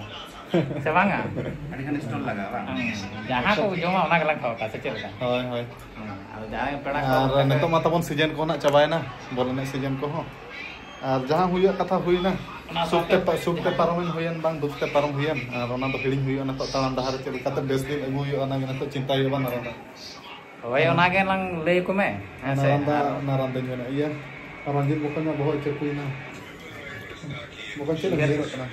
ᱥᱮ ᱵᱟᱝᱟ? ᱟᱹᱰᱤ ᱜᱟᱱ ᱥᱴᱚᱞ ᱞᱟᱜᱟᱜᱼᱟ, ᱵᱟᱝ? ᱦᱮᱸ, ᱡᱟᱦᱟᱸ ᱠᱚ ᱡᱚᱢᱟ, ᱚᱱᱟ ᱜᱮᱞᱟᱝ ᱠᱷᱟᱣᱟ ᱠᱚᱣᱟ, ᱥᱮ ᱪᱮᱫ ᱞᱮᱠᱟ? ᱦᱳᱭ, ᱦᱳᱭ᱾ ᱦᱮᱸ, ᱟᱫᱚ ᱡᱟᱦᱟᱸᱭ ᱯᱮᱲᱟ ᱠᱚ ᱟᱨ ᱚᱱᱠᱟ ᱠᱚ ᱱᱤᱛᱚᱜ ᱢᱟ ᱛᱟᱵᱚᱱ ᱥᱤᱡᱮᱱ ᱠᱚ ᱱᱟᱜ ᱪᱟᱵᱟᱭᱮᱱᱟ, ᱵᱚᱞ ᱮᱱᱮᱡ ᱥᱤᱡᱮᱱ ᱠᱚᱦᱚᱸ᱾ ᱟᱨ ᱡᱟᱦᱟᱸ ᱦᱩᱭᱩᱜ ᱠᱟᱛᱷᱟ ᱦᱩᱭᱱᱟ, ᱚᱱᱟ ᱥᱩᱠ ᱛᱮ ᱥᱟᱶᱛᱮ ᱯᱟ-, ᱥᱩᱠ ᱛᱮ ᱯᱟᱨᱚᱢᱮᱱ ᱦᱩᱭᱮᱱ, ᱵᱟᱝ ᱫᱩᱠ ᱛᱮ ᱯᱟᱨᱚᱢ ᱦᱩᱭᱮᱱ, ᱟᱨ ᱚᱱᱟ ᱫᱚ ᱦᱤᱲᱤᱧ ᱦᱩᱭᱩᱜᱼᱟ ᱱᱤᱛᱚᱜ ᱛᱟᱲᱟᱢ ᱰᱟᱦᱟᱨ ᱨᱮ ᱪᱮᱫ ᱞᱮᱠᱟᱛᱮ ᱵᱮᱥ ᱫᱤᱱ ᱟᱹᱜᱩ ᱦᱩᱭᱩᱜᱼᱟ, ᱚᱱᱟ ᱜᱮ ᱱᱤᱛᱚᱜ ᱪᱤᱱᱛᱟᱹ ᱦᱩᱭᱩᱜᱼᱟ ᱵᱟᱝ ᱱᱟᱨᱟᱱᱫᱟ? ᱦᱳᱭ, ᱚᱱᱟ ᱜᱮ ᱞᱟᱝ ᱞᱟᱹᱭ ᱟᱠᱚ ᱢᱮ, ᱦᱮᱸ ᱥᱮ? ᱱᱟᱨᱟᱱᱫᱟ, ᱟᱨ ᱱᱟᱨᱟᱱᱫᱟᱧ ᱢᱮᱱᱟ, ᱤᱭᱟᱹ, ᱨᱚᱧᱡᱤᱛ ᱵᱚᱠᱚᱧ ᱢᱟ ᱵᱚᱦᱚᱜ ᱪᱟᱹᱯᱩᱭᱮᱱᱟ᱾ ᱵᱚᱠᱚᱧ ᱪᱮᱫ ᱮᱢ ᱩᱭᱦᱟᱹᱨ ᱠᱟᱱᱟ?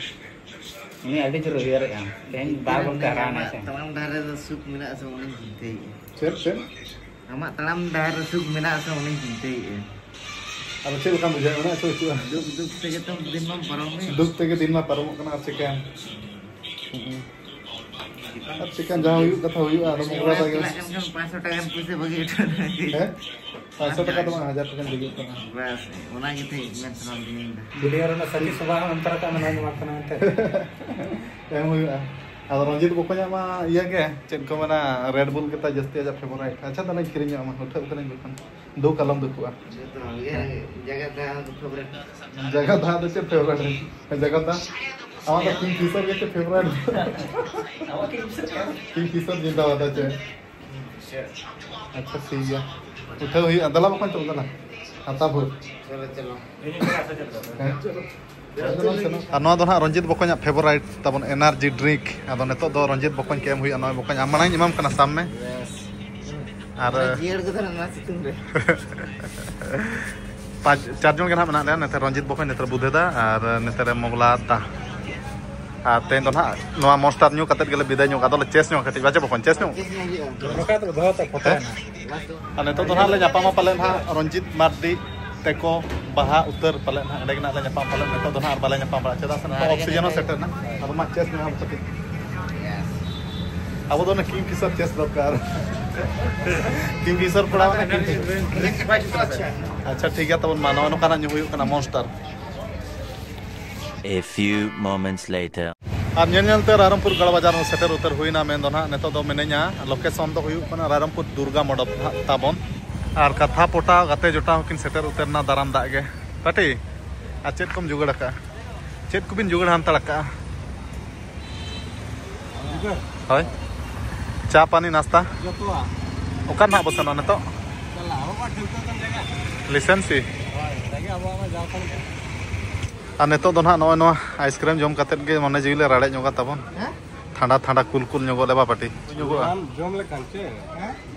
ᱩᱱᱤ ᱟᱹᱰᱤ ᱡᱳᱨ ᱩᱭᱦᱟᱹᱨᱮᱜᱼᱟ᱾ ᱛᱮᱦᱮᱧ ᱵᱟᱨ ᱜᱚᱞ ᱛᱮ ᱦᱟᱨᱟᱣ ᱮᱱᱟᱭ ᱥᱮ᱾ ᱛᱟᱲᱟᱢ ᱰᱟᱦᱟᱨ ᱨᱮᱫᱚ ᱥᱩᱠ ᱢᱮᱱᱟᱜᱼᱟ ᱥᱮ ᱵᱟᱝ ᱚᱱᱟᱧ ᱪᱤᱱᱛᱟᱹᱭᱮᱫᱼᱟ᱾ ᱪᱮᱫ, ᱪᱮᱫ? ᱟᱢᱟᱜ ᱛᱟᱲᱟᱢ ᱰᱟᱦᱟᱨ ᱨᱮ ᱥᱩᱠ ᱢᱮᱱᱟᱜᱼᱟ ᱥᱮ ᱵᱟᱝ ᱚᱱᱟᱧ ᱪᱤᱱᱛᱟᱹᱭᱮᱫᱼᱟ᱾ ᱟᱫᱚ ᱪᱮᱫ ᱞᱮᱠᱟᱢ ᱵᱩᱡᱷᱟᱹᱣᱮᱫᱼᱟ? ᱩᱱᱟᱹᱜ ᱥᱩᱠ ᱪᱮᱫ? ᱫᱩᱠ ᱫᱩᱠ ᱛᱮᱜᱮ ᱛᱚ ᱫᱤᱱ ᱢᱟ ᱯᱟᱨᱚᱢ ᱢᱮ᱾ ᱫᱩᱠ ᱛᱮᱜᱮ ᱫᱤᱱ ᱢᱟ ᱯᱟᱨᱚᱢᱚᱜ ᱠᱟᱱᱟ, ᱟᱨ ᱪᱤᱠᱟᱹᱭᱟᱢ? ᱦᱩᱸ᱾ ᱟᱨ ᱪᱤᱠᱟᱹᱭᱟᱢ, ᱡᱟᱦᱟᱸ ᱦᱩᱭᱩᱜ ᱠᱟᱛᱷᱟ ᱦᱩᱭᱩᱜᱼᱟ, ᱟᱫᱚ ᱢᱤᱫ ᱢᱚᱜᱽᱞᱟ ᱦᱚᱲᱮ ᱛᱟᱜᱮ᱾ ᱪᱟᱞᱟᱜ ᱠᱟᱱ ᱠᱷᱟᱱ ᱯᱟᱸᱪᱥᱚ ᱴᱟᱠᱟ ᱜᱟᱱ ᱯᱩᱭᱥᱟᱹ ᱵᱟᱹᱜᱤ ᱦᱚᱴᱚ ᱟᱹᱧ ᱢᱮ᱾ ᱦᱮᱸ? ᱯᱟᱸᱪᱥᱚ ᱴᱟᱠᱟ ᱫᱚ ᱵᱟᱝ, ᱦᱟᱡᱟᱨ ᱴᱟᱠᱟᱧ ᱵᱟᱹᱜᱤ ᱦᱚᱴᱚ ᱠᱟᱜᱼᱟ᱾ ᱵᱟᱥ, ᱚᱱᱟ ᱜᱮ ᱛᱟᱦᱮᱸ ᱢᱮᱱ ᱥᱟᱱᱟᱢ ᱠᱟᱱᱟ ᱤᱧ ᱫᱚ᱾ ᱵᱤᱰᱤᱭᱳ ᱨᱮᱱᱟᱜ ᱥᱟᱹᱠᱷᱤ ᱥᱚᱵᱷᱟ ᱦᱚᱸ ᱮᱢ ᱛᱚᱨᱟ ᱠᱟᱜ ᱢᱮ, ᱱᱚᱣᱟ ᱧᱮᱞᱚᱜ ᱠᱟᱱᱟ ᱢᱮᱱᱛᱮ᱾ ᱮᱢ ᱦᱩᱭᱩᱜᱼᱟ᱾ ᱟᱫᱚ ᱨᱚᱧᱡᱤᱛ ᱵᱚᱠᱚᱧᱟᱜ ᱢᱟ ᱤᱭᱟᱹ ᱜᱮ, ᱪᱮᱫ ᱠᱚ ᱢᱮᱱᱟ, ᱨᱮᱰ ᱵᱩᱞ ᱜᱮᱛᱟᱭ ᱡᱟᱹᱥᱛᱤ ᱟᱡᱟᱜ ᱯᱷᱮᱵᱟᱨᱟᱭᱤᱴ᱾ ᱟᱪᱪᱷᱟ, ᱛᱟᱦᱞᱮᱧ ᱠᱤᱨᱤᱧᱟᱜ ᱢᱟ, ᱩᱴᱷᱟᱹᱣ ᱠᱟᱹᱱᱟᱹᱧ ᱵᱟᱠᱷᱟᱱ᱾ ᱫᱩᱠ ᱟᱞᱚᱢ ᱫᱩᱠᱩᱜᱼᱟ᱾ ᱡᱚᱛᱚ ᱦᱚᱲ ᱜᱮ ᱡᱟᱭᱜᱟ ᱫᱷᱟᱨᱟ ᱫᱚ ᱯᱷᱮᱵᱟᱨᱮᱴ᱾ ᱡᱟᱭᱜᱟ ᱫᱷᱟᱨᱟ ᱫᱚ ᱪᱮᱫ ᱯᱷᱮᱵᱟᱨᱮᱴ? ᱡᱟᱭᱜᱟ ᱫᱷᱟᱨᱟ, ᱟᱢᱟᱜ ᱫᱚ ᱠᱤᱝ ᱯᱷᱤᱥᱟᱨ ᱜᱮ ᱪᱮᱫ ᱯᱷᱮᱵᱟᱨᱮᱴ? ᱠᱤᱝ ᱯᱷᱤᱥᱟᱨ ᱡᱤᱱᱫᱟᱵᱟᱫ ᱟᱪᱮ᱾ ᱟᱪᱪᱷᱟ, ᱴᱷᱤᱠ ᱜᱮᱭᱟ, ᱩᱴᱷᱟᱹᱣ ᱦᱩᱭᱩᱜᱼᱟ᱾ ᱫᱮᱞᱟ ᱵᱟᱠᱚᱧ ᱛᱚ, ᱫᱮᱞᱟ, ᱦᱟᱛᱟ ᱵᱷᱳᱨ᱾ ᱪᱚᱞᱚ, ᱪᱚᱞᱚ᱾ ᱦᱮᱸ᱾ ᱟᱨ ᱱᱚᱣᱟ ᱫᱚ ᱱᱟᱦᱟᱜ ᱨᱚᱧᱡᱤᱛ ᱵᱚᱠᱚᱧᱟᱜ ᱯᱷᱮᱵᱟᱨᱟᱭᱤᱴ ᱛᱟᱵᱚᱱ, ᱮᱱᱟᱨᱡᱤ ᱰᱨᱤᱝᱠ᱾ ᱟᱫᱚ ᱱᱤᱛᱚᱜ ᱫᱚ ᱨᱚᱧᱡᱤᱛ ᱵᱚᱠᱚᱧ ᱠᱮ ᱮᱢ ᱦᱩᱭᱩᱜᱼᱟ᱾ ᱱᱚᱜᱼᱚᱭ ᱵᱚᱠᱚᱧ, ᱟᱢ ᱢᱟᱲᱟᱝ ᱤᱧ ᱮᱢᱟᱢ ᱠᱟᱱᱟ, ᱥᱟᱵ ᱢᱮ᱾ ᱟᱨ ᱡᱤᱭᱟᱹᱲ ᱜᱮ ᱛᱟᱦᱮᱱᱟ ᱱᱚᱣᱟ ᱥᱤᱛᱩᱝ ᱨᱮ᱾ ᱯᱟᱸᱪ, ᱪᱟᱨ ᱡᱚᱱ ᱜᱮ ᱱᱟᱦᱟᱜ ᱢᱮᱱᱟᱜ ᱞᱮᱭᱟ᱾ ᱱᱚᱛᱮ ᱨᱚᱧᱡᱤᱛ ᱵᱚᱠᱚᱧ, ᱱᱚᱛᱮ ᱨᱮ ᱵᱩᱫᱷᱟᱹ ᱫᱟ, ᱟᱨ ᱱᱚᱛᱮ ᱨᱮ ᱢᱚᱜᱽᱞᱟ ᱫᱟ᱾ ᱟᱨ ᱛᱮᱦᱮᱧ ᱫᱚ ᱱᱟᱦᱟᱜ ᱱᱚᱣᱟ ᱢᱚᱱᱥᱴᱟᱨ ᱧᱩ ᱠᱟᱛᱮᱫ ᱜᱮᱞᱮ ᱵᱤᱫᱟᱹᱭ ᱧᱚᱜ, ᱟᱫᱚ ᱞᱮ ᱪᱮᱥ ᱧᱚᱜ ᱠᱟᱹᱴᱤᱡ, ᱵᱟᱪᱮ ᱵᱚᱠᱚᱧ, ᱪᱮᱥ ᱧᱚᱜ? ᱱᱚᱝᱠᱟ ᱫᱚ ᱫᱚᱦᱚ ᱛᱚ ᱯᱷᱳᱴᱳ ᱦᱮᱸ? ᱦᱮᱱᱟᱜ᱾ ᱟᱨ ᱱᱤᱛᱚᱜ ᱫᱚ ᱱᱟᱦᱟᱜ ᱞᱮ ᱧᱟᱯᱟᱢᱟ ᱯᱟᱞᱮ ᱱᱟᱦᱟᱜ ᱨᱚᱧᱡᱤᱛ ᱢᱟᱨᱰᱤ ᱛᱮᱠᱚ ᱵᱟᱦᱟ ᱩᱛᱟᱹᱨ ᱯᱟᱞᱮ ᱱᱟᱦᱟᱜ, ᱚᱸᱰᱮ ᱜᱮ ᱱᱟᱦᱟᱜ ᱞᱮ ᱧᱟᱯᱟᱢ ᱯᱟᱞᱮ, ᱱᱤᱛᱚᱜ ᱫᱚ ᱱᱟᱦᱟᱜ ᱟᱨ ᱵᱟᱞᱮ ᱧᱟᱯᱟᱢ ᱵᱟᱲᱟᱜᱼᱟ, ᱪᱮᱫᱟᱜ ᱥᱮ ᱱᱤᱛᱚᱜ ᱚᱠᱥᱤᱡᱮᱱ ᱦᱚᱸ ᱥᱮᱴᱮᱨ ᱮᱱᱟ᱾ ᱟᱫᱚ ᱢᱟ ᱪᱮᱥ ᱧᱚᱜ ᱟᱵᱚ ᱠᱟᱹᱴᱤᱡ᱾ ᱟᱵᱚ ᱫᱚ ᱚᱱᱟ ᱠᱤᱝ ᱯᱷᱤᱥᱟᱨ ᱪᱮᱥ ᱫᱚᱨᱠᱟᱨ᱾ ᱠᱤᱝ ᱯᱷᱤᱥᱟᱨ ᱯᱟᱲᱟᱣ ᱠᱟᱱᱟ, ᱠᱤᱝ ᱯᱷᱤᱥᱟᱨ᱾ ᱟᱪᱪᱷᱟ, ᱴᱷᱤᱠ ᱜᱮᱭᱟ, ᱛᱟᱵᱚᱱ ᱢᱟ, ᱱᱚᱜᱼᱚ ᱱᱚᱝᱠᱟᱱᱟᱜ ᱧᱩ ᱦᱩᱭᱩᱜ ᱠᱟᱱᱟ, ᱢᱚᱱᱥᱴᱟᱨ᱾ A few moments later. ᱟᱨ ᱧᱮᱞ ᱧᱮᱞ ᱛᱮ ᱨᱟᱭᱨᱚᱝᱯᱩᱨ ᱜᱟᱲ ᱵᱟᱡᱟᱨ ᱦᱚᱸ ᱥᱮᱴᱮᱨ ᱩᱛᱟᱹᱨ ᱦᱩᱭᱱᱟ᱾ ᱢᱮᱱ ᱫᱚ ᱱᱟᱦᱟᱜ ᱱᱤᱛᱚᱜ ᱫᱚ ᱢᱤᱱᱟᱹᱧᱟ, ᱞᱳᱠᱮᱥᱚᱱ ᱫᱚ ᱦᱩᱭᱩᱜ ᱠᱟᱱᱟ ᱨᱟᱭᱨᱚᱝᱯᱩᱨ ᱫᱩᱨᱜᱟ ᱢᱚᱰᱚᱯ ᱱᱟᱦᱟᱜ ᱛᱟᱵᱚᱱ᱾ ᱟᱨ ᱠᱟᱛᱷᱟ ᱯᱚᱴᱟᱣ ᱜᱟᱛᱮ ᱡᱚᱴᱟᱣ ᱦᱚᱸᱠᱤᱱ ᱥᱮᱴᱮᱨ ᱩᱛᱟᱹᱨ ᱮᱱᱟ ᱫᱟᱨᱟᱢ ᱫᱟᱜ ᱜᱮ᱾ ᱯᱟᱴᱤ, ᱟᱨ ᱪᱮᱫ ᱠᱚᱢ ᱡᱚᱜᱟᱲ ᱟᱠᱟᱫᱼᱟ? ᱪᱮᱫ ᱠᱚᱵᱤᱱ ᱡᱚᱜᱟᱲ ᱦᱟᱱᱛᱟᱲ ᱟᱠᱟᱫᱼᱟ? ᱦᱳᱭ, ᱪᱟ ᱯᱟᱱᱤ ᱱᱟᱥᱛᱟ? ᱡᱚᱛᱚᱣᱟᱜ᱾ ᱚᱠᱟ ᱱᱟᱦᱟᱜ ᱵᱚ ᱥᱮᱱᱚᱜᱼᱟ ᱱᱤᱛᱚᱜ? ᱪᱟᱞᱟᱜ ᱟᱵᱚ ᱢᱟ ᱴᱷᱟᱹᱣᱠᱟᱹ ᱠᱟᱱ ᱡᱟᱭᱜᱟ᱾ ᱞᱤᱥᱮᱱᱥᱤ? ᱦᱳᱭ, ᱚᱸᱰᱮ ᱜᱮ ᱟᱵᱚᱣᱟᱜ ᱢᱟ ᱡᱟᱣ ᱠᱷᱚᱱ ᱜᱮ᱾ ᱟᱨ ᱱᱤᱛᱚᱜ ᱫᱚ ᱱᱟᱦᱟᱜ ᱱᱚᱜᱼᱚᱭ ᱱᱚᱣᱟ ᱟᱭᱤᱥᱠᱨᱤᱢ ᱡᱚᱢ ᱠᱟᱛᱮᱫ ᱜᱮ ᱢᱚᱱᱮ ᱡᱤᱣᱤ ᱞᱮ ᱨᱟᱲᱮᱡ ᱧᱚᱜᱟ ᱛᱟᱵᱚᱱ᱾ ᱦᱮᱸ? ᱴᱷᱟᱱᱰᱟ ᱴᱷᱟᱱᱰᱟ ᱠᱩᱞ ᱠᱩᱞ ᱧᱚᱜᱚᱜ ᱞᱮ ᱵᱟ ᱯᱟᱴᱤ᱾ ᱧᱚᱜᱚᱜᱼᱟ᱾ ᱡᱚᱢ, ᱡᱚᱢ ᱞᱮᱠᱷᱟᱱ ᱪᱮ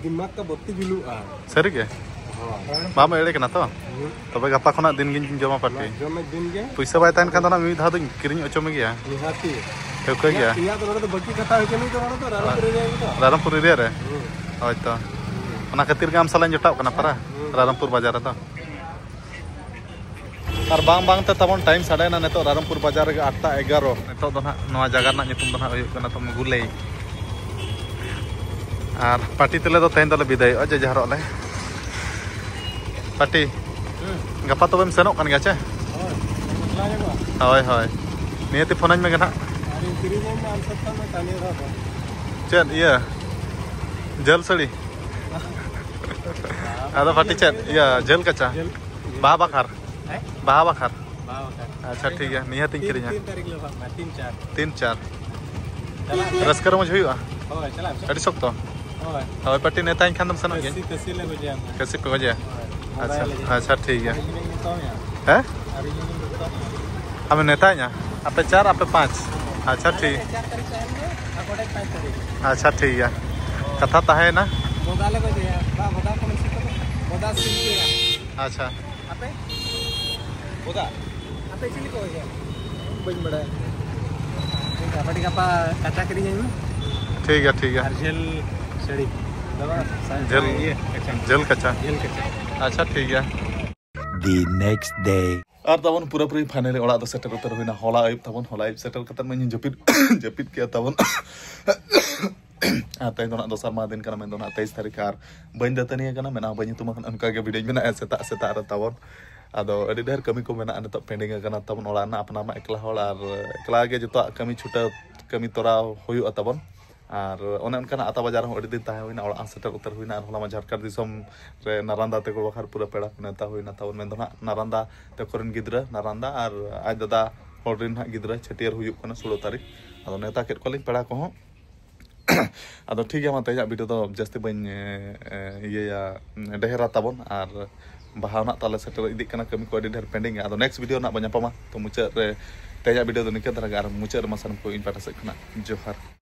ᱫᱤᱢᱟᱜᱽ ᱠᱟ ᱵᱟᱹᱛᱤ ᱡᱩᱞᱩᱜᱼᱟ᱾ ᱥᱟᱹᱨᱤ ᱜᱮ? ᱦᱳᱭ᱾ ᱵᱟᱢ ᱮᱲᱮ ᱠᱟᱱᱟ ᱛᱚ? ᱦᱩᱸ᱾ ᱛᱚᱵᱮ ᱜᱟᱯᱟ ᱠᱷᱚᱱᱟᱜ ᱫᱤᱱ ᱜᱤᱧ ᱡᱚᱢᱟ ᱯᱟᱴᱤ᱾ ᱚᱱᱟ ᱡᱚᱢ ᱢᱤᱫ ᱫᱤᱱ ᱜᱮ᱾ ᱯᱩᱭᱥᱟᱹ ᱵᱟᱭ ᱛᱟᱦᱮᱱ ᱠᱷᱟᱱ ᱫᱚ ᱱᱟᱜ ᱢᱤᱫ ᱫᱷᱟᱣ ᱫᱚᱧ ᱠᱤᱨᱤᱧ ᱚᱪᱚ ᱢᱮᱜᱮᱭᱟ᱾ ᱱᱤᱦᱟᱹᱛᱤ᱾ ᱴᱷᱟᱹᱣᱠᱟᱹ ᱜᱮᱭᱟ᱾ ᱤᱧᱟᱹᱜ ᱫᱚ ᱱᱚᱰᱮ ᱫᱚ ᱵᱟᱹᱠᱤ ᱠᱟᱛᱷᱟ ᱦᱩᱭ ᱠᱟᱱᱟ, ᱤᱧ ᱫᱚ ᱱᱚᱰᱮ ᱫᱚ ᱨᱟᱭᱨᱚᱝᱯᱩᱨ area ᱨᱮ ᱛᱚ᱾ ᱨᱟᱭᱨᱚᱝᱯᱩᱨ area ᱨᱮ? ᱦᱩᱸ᱾ ᱦᱳᱭ ᱛᱚ᱾ ᱦᱩᱸ᱾ ᱚᱱᱟ ᱠᱷᱟᱹᱛᱤᱨ ᱜᱮ ᱟᱢ ᱥᱟᱞᱟᱜ ᱤᱧ ᱡᱚᱴᱟᱜ ᱠᱟᱱᱟ ᱯᱟᱨᱟ, ᱦᱩᱸ᱾ ᱨᱟᱭᱨᱚᱝᱯᱩᱨ ᱵᱟᱡᱟᱨ ᱨᱮᱫᱚ᱾ ᱟᱨ ᱵᱟᱝ ᱵᱟᱝ ᱛᱮ ᱛᱟᱵᱚᱱ time ᱥᱟᱰᱮᱭᱮᱱᱟ ᱱᱤᱛᱚᱜ ᱨᱟᱭᱨᱚᱝᱯᱩᱨ ᱵᱟᱡᱟᱨ ᱨᱮᱜᱮ ᱟᱴᱴᱟ ᱮᱜᱟᱨᱚ᱾ ᱱᱤᱛᱚᱜ ᱫᱚ ᱱᱟᱦᱟᱜ ᱱᱚᱣᱟ ᱡᱟᱭᱜᱟ ᱨᱮᱱᱟᱜ ᱧᱩᱛᱩᱢ ᱫᱚ ᱱᱟᱦᱟᱜ ᱦᱩᱭᱩᱜ ᱠᱟᱱᱟ ᱛᱟᱵᱚᱱ ᱜᱩᱞᱟᱹᱭ᱾ ᱟᱨ ᱯᱟᱴᱤ ᱛᱮᱞᱮ ᱫᱚ ᱛᱮᱦᱮᱧ ᱫᱚᱞᱮ ᱵᱤᱫᱟᱹᱭᱚᱜᱼᱟ, ᱡᱮ ᱡᱟᱦᱟᱨᱚᱜ ᱞᱮ᱾ ᱯᱟᱴᱤ, ᱦᱩᱸ᱾ ᱜᱟᱯᱟ ᱛᱚᱵᱮᱢ ᱥᱮᱱᱚᱜ ᱠᱟᱱ ᱜᱮᱭᱟ ᱪᱮ? ᱦᱳᱭ, ᱵᱟᱯᱞᱟ ᱧᱚᱜᱚᱜᱼᱟ᱾ ᱦᱳᱭ, ᱦᱳᱭ᱾ ᱱᱤᱭᱟᱹᱛᱮ ᱯᱷᱳᱱᱟᱹᱧ ᱢᱮ ᱱᱟᱦᱟᱜ᱾ ᱟᱨ ᱤᱧ ᱠᱤᱨᱤᱧᱟᱹᱧ ᱢᱮ ᱟᱢ ᱥᱮᱫ ᱠᱷᱚᱱ ᱢᱤᱫᱴᱟᱝ ᱱᱤᱭᱟᱹ ᱫᱷᱟᱣ ᱫᱚ᱾ ᱪᱮᱫ ᱤᱭᱟᱹ? ᱡᱷᱟᱹᱞ ᱥᱟᱹᱲᱤ? ᱟᱫᱚ ᱯᱟᱴᱤ ᱪᱮᱫ? ᱤᱭᱟᱹ, ᱡᱷᱟᱹᱞ ᱠᱟᱪᱟ? ᱡᱷᱟᱹᱞ᱾ ᱵᱟᱦᱟ ᱵᱟᱠᱷᱟᱨ? ᱦᱮᱸ? ᱵᱟᱦᱟ ᱵᱟᱠᱷᱟᱨ? ᱵᱟᱦᱟ ᱵᱟᱠᱷᱟᱨ᱾ ᱟᱪᱪᱷᱟ, ᱴᱷᱤᱠ ᱜᱮᱭᱟ, ᱱᱤᱦᱟᱹᱛᱤᱧ ᱛᱤᱱ, ᱠᱤᱨᱤᱧᱟ᱾ ᱛᱤᱱ ᱛᱟᱹᱨᱤᱠᱷ ᱞᱮ ᱵᱟᱯᱞᱟ? ᱛᱤᱱ ᱪᱟᱨ᱾ ᱛᱤᱱ ᱪᱟᱨ᱾ ᱪᱟᱞᱟᱜ ᱟᱢ? ᱨᱟᱹᱥᱠᱟᱹ ᱨᱚᱢᱚᱡᱽ ᱦᱩᱭᱩᱜᱼᱟ? ᱦᱳᱭ, ᱪᱟᱞᱟᱜ ᱟᱢ ᱥᱮ? ᱟᱹᱰᱤ ᱥᱚᱠᱛᱚ? ᱦᱳᱭ᱾ ᱦᱳᱭ, ᱯᱟᱴᱤ ᱱᱮᱣᱛᱟᱧ ᱠᱷᱟᱱ ᱫᱚᱢ ᱥᱮᱱᱚᱜ ᱜᱮᱭᱟ? ᱠᱟᱹᱥᱤ, ᱠᱟᱹᱥᱤ ᱞᱮ ᱜᱚᱡᱮᱭᱟ ᱢᱟ᱾ ᱠᱟᱹᱥᱤ ᱯᱮ ᱜᱚᱡᱮᱭᱟ? ᱦᱳᱭ, ᱟᱪᱪᱷᱟ, ᱵᱚᱸᱜᱟᱭᱟᱞᱮ ᱡᱟᱦᱟᱸ᱾ ᱟᱪᱪᱷᱟ, ᱴᱷᱤᱠ ᱜᱮᱭᱟ᱾ ᱟᱨ ᱤᱧ ᱦᱚᱸᱧ ᱢᱮᱛᱟᱣ ᱢᱮᱭᱟ᱾ ᱦᱮᱸ? ᱟᱨ ᱤᱧ ᱦᱚᱸᱧ ᱢᱮᱛᱟᱣ ᱢᱮᱭᱟ᱾ ᱟᱢᱮᱢ ᱱᱮᱣᱛᱟᱧᱟ? ᱟᱯᱮ ᱪᱟᱨ, ᱟᱯᱮ ᱯᱟᱸᱪ᱾ ᱟᱪᱪᱷᱟ, ᱟᱞᱮ ᱴᱷᱤᱠ᱾ ᱪᱟᱨ ᱛᱟᱹᱨᱤᱠᱷ ᱛᱟᱦᱮᱱ ᱢᱮ, ᱟᱨ ᱜᱚᱰᱮᱛ ᱯᱟᱸᱪ ᱛᱟᱹᱨᱤᱠᱷ᱾ ᱟᱪᱪᱷᱟ, ᱴᱷᱤᱠ ᱜᱮᱭᱟ᱾ ᱠᱟᱛᱷᱟ ᱛᱟᱦᱮᱸᱭᱮᱱᱟ᱾ ᱵᱚᱫᱟ ᱞᱮ ᱜᱚᱡᱮᱭᱟ᱾ ᱵᱟ, ᱵᱚᱫᱟ ᱠᱚ ᱢᱮᱥᱟ ᱠᱚ᱾ ᱵᱚᱫᱟ ᱥᱤᱢ ᱜᱮᱭᱟ᱾ ᱟᱪᱪᱷᱟ᱾ ᱟᱯᱮ? ᱵᱚᱫᱟ᱾ ᱟᱯᱮ ᱪᱤᱞᱤ ᱠᱚ ᱜᱚᱡᱮᱭᱟ? ᱵᱟᱹᱧ ᱵᱟᱲᱟᱭᱟ᱾ ᱜᱟᱯᱟ ᱴᱷᱤᱠ ᱜᱟᱯᱟ ᱠᱟᱪᱟ ᱠᱤᱨᱤᱧ ᱟᱹᱧ ᱢᱮ᱾ ᱴᱷᱤᱠ ᱜᱮᱭᱟ, ᱴᱷᱤᱠ ᱜᱮᱭᱟ᱾ ᱟᱨ ᱡᱷᱟᱹᱞ ᱥᱟᱹᱲᱤ᱾ ᱡᱷᱟᱹᱞ, ᱤᱭᱟᱹ ᱠᱟᱪᱟ᱾ ᱡᱷᱟᱹᱞ ᱠᱟᱪᱟ᱾ ᱡᱷᱟᱹᱞ ᱠᱟᱪᱟ᱾ ᱟᱪᱪᱷᱟ, ᱴᱷᱤᱠ ᱜᱮᱭᱟ᱾ The next day. ᱟᱨ ᱛᱟᱵᱚᱱ ᱯᱩᱨᱟᱹᱯᱩᱨᱤ finally ᱚᱲᱟᱜ ᱫᱚ ᱥᱮᱴᱮᱨ ᱩᱛᱟᱹᱨ ᱦᱩᱭᱱᱟ᱾ ᱦᱚᱞᱟ ᱟᱹᱭᱩᱵ ᱛᱟᱵᱚᱱ, ᱦᱚᱞᱟ ᱟᱹᱭᱩᱵ ᱥᱮᱴᱮᱨ ᱠᱟᱛᱮ ᱢᱟ ᱤᱧ ᱡᱟᱹᱯᱤᱫ ᱡᱟᱹᱯᱤᱫ ᱠᱮᱜᱼᱟ ᱛᱟᱵᱚᱱ᱾ ᱟᱨ ᱛᱮᱦᱮᱧ ᱫᱚ ᱱᱟᱜ ᱫᱚᱥᱟᱨ ᱢᱟᱦᱟ ᱫᱤᱱ ᱠᱟᱱᱟ, ᱢᱮᱱᱫᱚ ᱱᱟᱜ ᱛᱮᱭᱤᱥ ᱛᱟᱹᱨᱤᱠᱷ᱾ ᱟᱨ ᱵᱟᱹᱧ ᱫᱟᱹᱛᱟᱹᱱᱤ ᱟᱠᱟᱱᱟ, ᱢᱮᱱᱟᱜ ᱵᱟᱹᱧ ᱦᱩᱛᱩᱢ ᱟᱠᱟᱱᱟ, ᱚᱱᱠᱟ ᱜᱮ ᱵᱷᱤᱰᱤᱭᱳᱧ ᱵᱮᱱᱟᱜᱼᱟ ᱥᱮᱛᱟᱜ ᱥᱮᱛᱟᱜ ᱨᱮ ᱛᱟᱵᱚᱱ᱾ ᱟᱫᱚ ᱟᱹᱰᱤ ᱰᱷᱮᱨ ᱠᱟᱹᱢᱤ ᱠᱚ ᱢᱮᱱᱟᱜᱼᱟ ᱱᱤᱛᱚᱜ pending ᱟᱠᱟᱱᱟ ᱛᱟᱵᱚᱱ ᱚᱲᱟᱜ ᱨᱮᱱᱟᱜ᱾ ᱟᱯᱱᱟᱨ ᱢᱟ ᱮᱠᱞᱟ ᱦᱚᱲ, ᱟᱨ ᱮᱠᱞᱟ ᱜᱮ ᱡᱚᱛᱚᱣᱟᱜ ᱠᱟᱹᱢᱤ ᱪᱷᱩᱴᱟᱹᱣ, ᱠᱟᱹᱢᱤ ᱛᱚᱨᱟᱣ ᱦᱩᱭᱩᱜᱼᱟ ᱛᱟᱵᱚᱱ᱾ ᱟᱨ ᱚᱱᱮ ᱚᱱᱠᱟᱱᱟᱜ ᱟᱛᱟ ᱵᱟᱡᱟᱨ ᱦᱚᱸ ᱟᱹᱰᱤ ᱫᱤᱱ ᱛᱟᱦᱮᱸ ᱦᱩᱭᱱᱟ, ᱚᱲᱟᱜ ᱦᱚᱸ ᱥᱮᱴᱮᱨ ᱩᱛᱟᱹᱨ ᱦᱩᱭᱱᱟ᱾ ᱟᱨ ᱦᱚᱞᱟ ᱢᱟ ᱡᱷᱟᱲᱠᱷᱚᱸᱰ ᱫᱤᱥᱚᱢ ᱨᱮ ᱱᱟᱨᱟᱱᱫᱟ ᱛᱮᱠᱚ ᱵᱟᱠᱷᱟᱨ ᱯᱩᱨᱟᱹ ᱯᱮᱲᱟ ᱠᱚ ᱱᱮᱣᱛᱟ ᱦᱩᱭᱱᱟ ᱛᱟᱵᱚᱱ᱾ ᱢᱮᱱᱫᱚ ᱱᱟᱜ ᱱᱟᱨᱟᱱᱫᱟ ᱛᱟᱠᱚ ᱨᱮᱱ ᱜᱤᱫᱽᱨᱟᱹ, ᱱᱟᱨᱟᱱᱫᱟ ᱟᱨ ᱟᱡ ᱫᱟᱫᱟ ᱦᱚᱲ ᱨᱮᱱ ᱦᱟᱸᱜ ᱜᱤᱫᱽᱨᱟᱹ ᱪᱷᱟᱹᱴᱭᱟᱹᱨ ᱦᱩᱭᱩᱜ ᱠᱟᱱᱟ ᱥᱳᱞᱳ ᱛᱟᱹᱨᱤᱠᱷ᱾ ᱟᱫᱚ ᱱᱮᱣᱛᱟ ᱠᱮᱫ ᱠᱚᱣᱟᱞᱤᱧ ᱯᱮᱲᱟ ᱠᱚᱦᱚᱸ᱾ ᱟᱫᱚ ᱴᱷᱤᱠ ᱜᱮᱭᱟ, ᱢᱟ ᱛᱮᱦᱮᱧᱟᱜ ᱵᱷᱤᱰᱤᱭᱳ ᱫᱚ ᱡᱟᱹᱥᱛᱤ ᱵᱟᱹᱧ ᱮ, ᱮ, ᱤᱭᱟᱹᱭᱟ, ᱰᱷᱮᱨᱟ ᱛᱟᱵᱚᱱ᱾ ᱟᱨ ᱵᱟᱦᱟ ᱱᱟᱜ ᱛᱟᱞᱮ ᱥᱮᱴᱮᱨ ᱤᱫᱤᱜ ᱠᱟᱱᱟ, ᱠᱟᱹᱢᱤ ᱠᱚ ᱟᱹᱰᱤ ᱰᱷᱮᱨ pending ᱜᱮ᱾ ᱟᱫᱚ next ᱵᱷᱤᱰᱤᱭᱳ ᱱᱟᱜ ᱵᱚᱱ ᱧᱟᱯᱟᱢᱟ᱾ ᱛᱚ ᱢᱩᱪᱟᱹᱫ ᱨᱮ ᱛᱮᱦᱮᱧᱟᱜ ᱵᱷᱤᱰᱤᱭᱳ ᱫᱚ ᱱᱤᱝᱠᱟᱹ ᱫᱷᱟᱨᱟ ᱜᱮ᱾ ᱟᱨ ᱢᱩᱪᱟᱹᱫ ᱨᱮᱢᱟ ᱥᱟᱱᱟᱢ ᱠᱚ ᱤᱧ ᱯᱟᱦᱴᱟ ᱥᱮᱫ ᱠᱷᱚᱱᱟᱜ ᱡᱚᱦᱟᱨ᱾